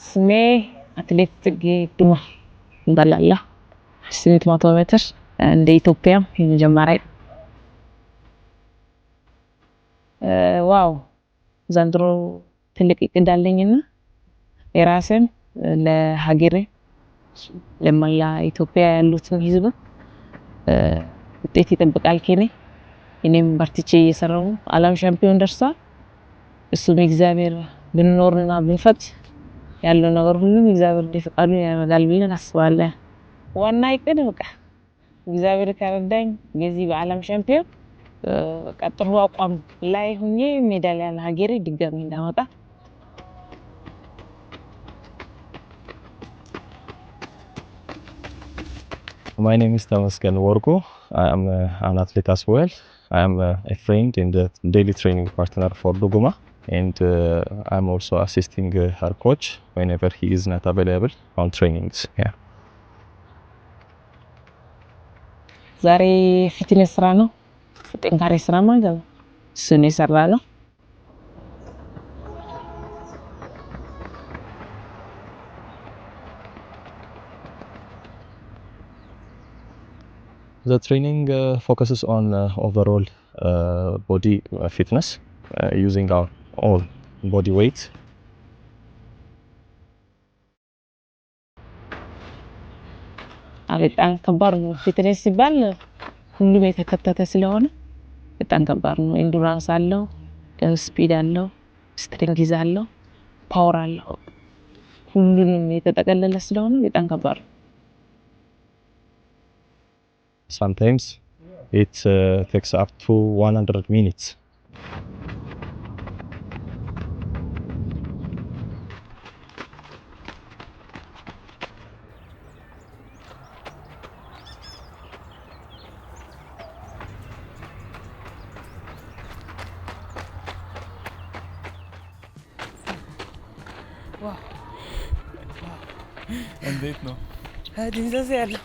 ስሜ አትሌት ጽጌ ዱማ እባላለሁ። 800 ሜትር እንደ ኢትዮጵያ የመጀመሪያ። Wow፣ ዘንድሮ ትልቅ እቅድ አለኝና የራሴን፣ ለሀገሬ፣ ለመላ ኢትዮጵያ ያሉትን ህዝብ ውጤት ይጠብቃል ከኔ። እኔም በርትቼ እየሰራሁ ነው። ዓለም ሻምፒዮን ደርሷል። እሱም እግዚአብሔር ብንኖርና ብንፈቅድ ያለው ነገር ሁሉም እግዚአብሔር እንደ ፈቃዱ ያመጣል ብለን አስባለን። ዋና እቅድ በቃ እግዚአብሔር ከረዳኝ የዚህ በዓለም ሻምፒዮን በቃ ጥሩ አቋም ላይ ሁኜ ሜዳሊያ ለሀገሬ ድጋሚ እንዳመጣ። My name is Temesgen Worku. I am an athlete as well. I am a friend and a daily training partner for Duguma, and I'm also assisting her coach whenever he is not available on trainings. Yeah. ዛሬ fitness ስራ ነው፣ ጥንካሬ ስራ ማለት ነው። እሱን የሰራ ነው። The training focuses on overall body fitness using our all body weight. በጣም ከባድ ነው። Fitness ሲባል ሁሉም የተከተተ ስለሆነ በጣም ከባድ ነው። Endurance አለው፣ speed አለው፣ strength አለው፣ power አለው። ሁሉንም የተጠቀለለ ስለሆነ በጣም ከባድ ነው። Sometimes it takes up to 100 minutes. እንዴት ነው? ድንዛዜ ያለው።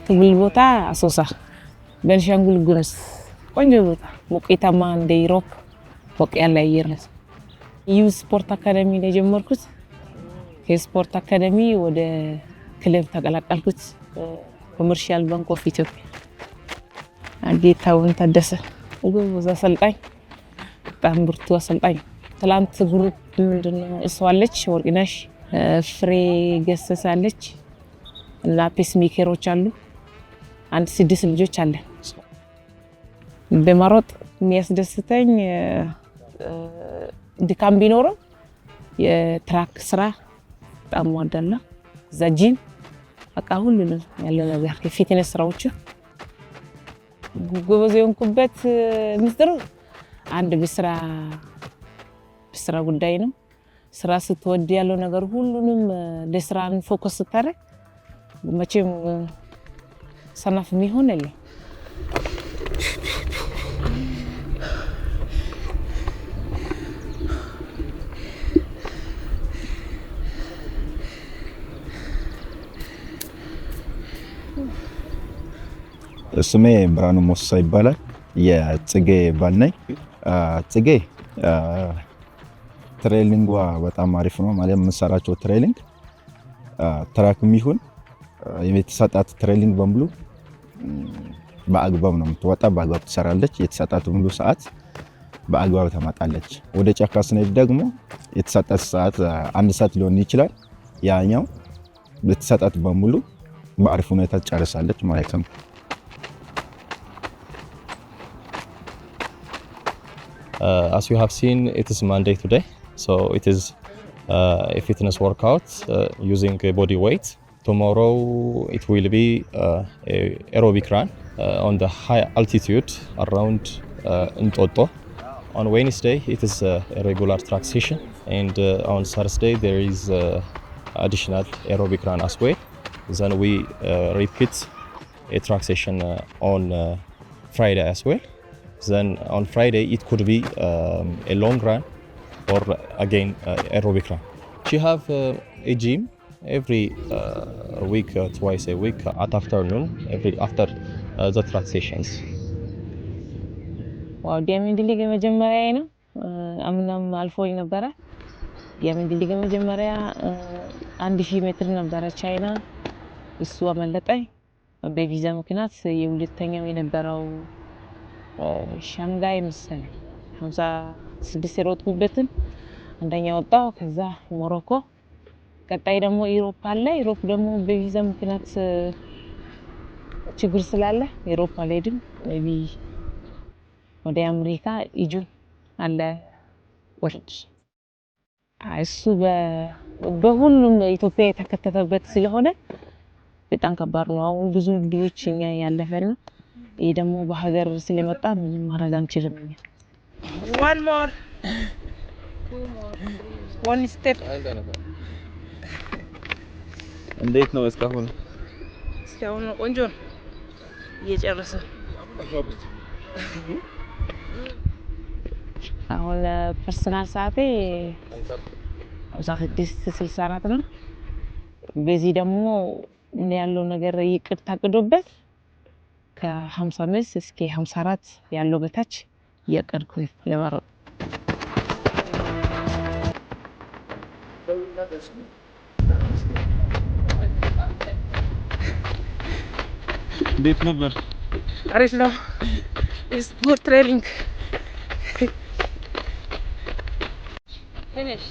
ትውልድ ቦታ አሶሳ፣ ቤንሻንጉል ጉሙዝ። ቆንጆ ቦታ፣ ሞቃታማ፣ እንደ Europe ሞቅ ያለ አየር ነው። Youth ስፖርት አካዳሚ ነው የጀመርኩት። ከስፖርት አካዳሚ ወደ ክለብ ተቀላቀልኩት። Commercial Bank of Ethiopia። ጌታሁን ታደሰ ጎበዝ አሰልጣኝ፣ በጣም ብርቱ አሰልጣኝ። ትላንት group ምንድነው እሷ አለች፣ ወርቅነሽ ፍሬ ገሰሰ አለች እና pace maker ኦች አሉ። አንድ ስድስት ልጆች አለን። በመሮጥ የሚያስደስተኝ ድካም ቢኖርም የ track ስራ በጣም እወዳለሁ። እዛ ጂም በቃ ሁሉንም ያለው ነገር የ fitness ስራዎች። ጎበዝ የሆንኩበት ምስጢር አንድ በስራ ጉዳይ ነው። ስራ ስትወድ ያለው ነገር ሁሉንም ለስራን focus ስታደርግ መቼም ሰነፍ የሚሆን የለም። ስሜ ብርሃኑ ሞሳ ይባላል። የጽጌ ባል ነኝ። ጽጌ training ዋ በጣም አሪፍ ነው። ማለት የምንሰራቸው training track የሚሆን የተሰጣት training በሙሉ በአግባብ ነው የምትወጣ፣ በአግባብ ትሰራለች። የተሰጣት ሙሉ ሰዓት በአግባብ ታመጣለች። ወደ ጫካ ስንሄድ ደግሞ የተሰጣት ሰዓት አንድ ሰዓት ሊሆን ይችላል። ያኛው የተሰጣት በሙሉ በአሪፍ ሁኔታ ትጨርሳለች ማለት ነው። As you have seen, it is Monday today, so it is a fitness workout using a body weight. Tomorrow it will be a aerobic run on the high altitude around Entoto. On Wednesday it is a regular track session, and on Thursday there is additional aerobic run as well. Then we repeat a track session on Friday as well. Then on Friday it could be a long run or again aerobic run. She have a gym every week, twice a week at afternoon, every after the track sessions. Wow፣ Diamond League የመጀመሪያ ነው። አምናም አልፎኝ ነበረ። Diamond League የመጀመሪያ 1000 ሜትር ነበረ ቻይና፣ እሱ አመለጠኝ በቪዛ ምክንያት። የሁለተኛው የነበረው ሻንጋይ መሰለኝ 56 የሮጥኩበትን አንደኛ ወጣው። ከዛ ሞሮኮ፣ ቀጣይ ደግሞ Europe አለ። Europe ደግሞ በቪዛ ምክንያት ችግር ስላለ Europe አልሄድም። Maybe ወደ አሜሪካ June አለ ወርድ እሱ በሁሉም ኢትዮጵያ የተከተተበት ስለሆነ በጣም ከባድ ነው። አሁን ብዙ ልጆች እኛ ያለፈ ነው። ይህ ደግሞ በሀገር ስለመጣ ምንም ማድረግ አንችልም እኛ። One more. One step. እንዴት ነው እስካሁን? እስካሁን ቆንጆ ነው። እየጨረሰ አሁን personal ሰዓቴ 56.64 ነው። በዚህ ደግሞ ያለው ነገር ይቅር ታቅዶበት ከ55 እስከ 54 ያለው በታች እያቀድኩ ለመሮጥ። እንዴት ነበር? አሪፍ ነው። It's good training. Finish.